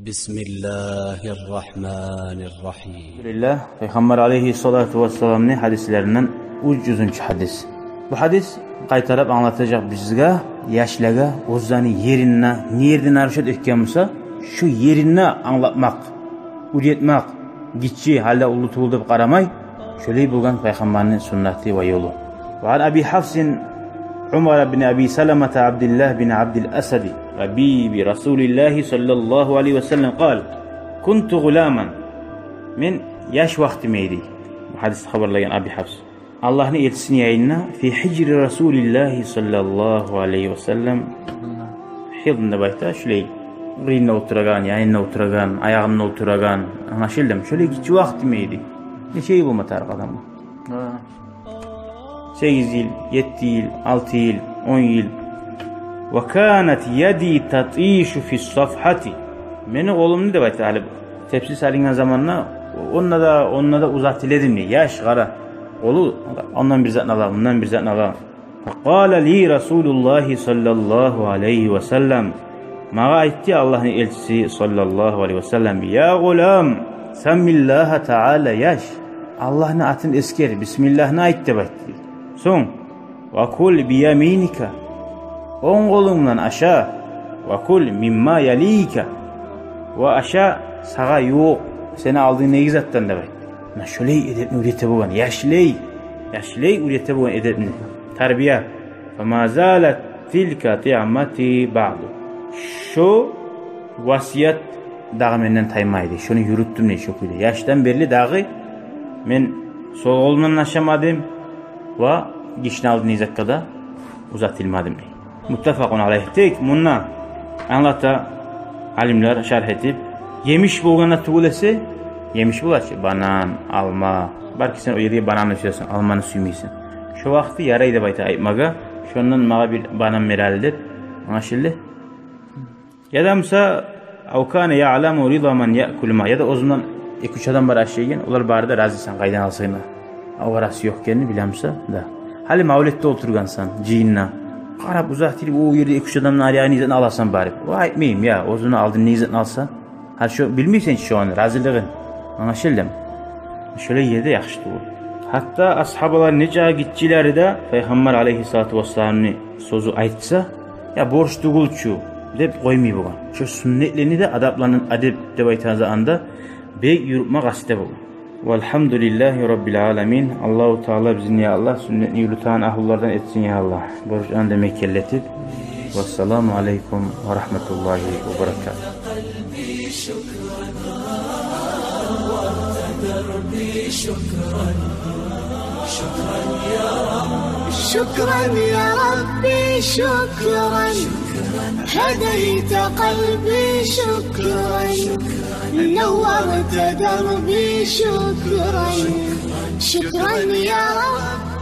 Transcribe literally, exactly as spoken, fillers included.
بسم الله الرحمن الرحيم. Алгьамдулиллагь, Пайхаммар алайгьиссалату вассаламны гьадислеринден уьч юзюнчю гьадис. Бу гьадис къайтарып англатажакъ бизге, яшлагъа, оьзлени еринде, не ерде нарушать этген буса, шо еринде англатмакъ, уьйретмек, гиччи гьали де, уллу тюгюл деп къарамай, шолай болгъан Пайхаммарны суннаты ва ёлу. وعن أبي حفص عمر بن أبي سلمة عبد الله بن عبد الأسد حبيب رسول الله صلى الله عليه وسلم قال: كنت غلاما. Мен яш вакътиме, дей, бу гьадисни хабарлагъан Аби Гьафс, Аллагьны элчисини янында, في حجر رسول الله صلى الله عليه وسلم. Гьилни деп айта, шолай къырыйында олтурагъан, янында олтурагъан, аягъында олтурагъан, англашылдымы? Шолай гиччи вакътиме, дей. Нече йыл болма тарыкъ адамгъа? Гьа. Сегиз йыл, етти йыл, алты йыл, он йыл. وكانت يدي تطيش في الصفحة. Мени къолумну, деп айта, гьали тепси салынгъан заманда, онда да, онда да узатыла эдим, дей, яш, къара. Къолу ондан бир затны ала, мундан бир затны ала. فقال لي رسول الله صلى الله عليه وسلم. Магъа айтды Аллагьны элчиси саллаллагьу алайгьи васаллам: يا غلام، سم الله تعالى, яш, Аллагьны атын эсгер, бисмиллагьны айт, деп айтды. Сонг: وكل بيمينك, онг къолунг булан аша, وكل مما يليك, ва аша сагъа ювукъ, сени алдынгдагъы затдан, деп айтды. Муна шолай эдепни уьйрете болгъан, яшлай, яшлай уьйрете болгъан эдепни, тарбия. فما زالت تلك طعمتي بعد. Шо васият дагъы менден таймай, дей. Шону юрютдюм, дей, шо кюйде. Яшдан берли дагъы мен сол къолумдан ашамадым ва гишини алдындагъы затгъа да узатылмадым, дей. متفق عليه. Тек мунда англата алимлер шаргь этип, емиш болгъанда тюгюл эсе, емиш бола чы, банан, алма. Балики сен о ерге бананны сюесен, алманы сюймейсен. Шо вакъти ярай деп айта айтмагъа, шондан магъа бир банан берели деп, англашылды. Яда буса, أو كان يعلم رضا من يأكل معه. Яда оьзюнден эки-уьч адам бар ашайгъан, олар бары да рази сен къайдан алсанг да. Аварасы ёкъ экенни биле буса да. Гьали мавлетде олтургъансан, жыйында. Къарап узатылып, о ерде эки-уьч адамны арягъын изетип аласан барып. О айтмайман, я, оьзюню алдын изетип алса. Гьали шо билмейсен чи шону разилигин. Англашылдымы? Шолай ерде яхшы тюгюл. Гьатта асгьабалар нечакъы гиччилери де Пайхаммар алайгьиссалату вассаламны сёзю айтса, я борч тюгюл чю деп къоймай болгъан. Шо сюннетлени де, адапланы, адеп деп айтагъан анда бек юрютме къаст эте болгъан. والحمد لله رب العالمين. Аллагьу Таала бизин, я Аллагь, сюннетни юрютеген агьлулардан этсин, я Аллагь. Борчланы да мекенлетип. والسلام عليكم ورحمة الله وبركاته. شكرا يا ربي، شكرا. هديت قلبي، شكرا. نورت دربي، شكرا. شكرا يا رب.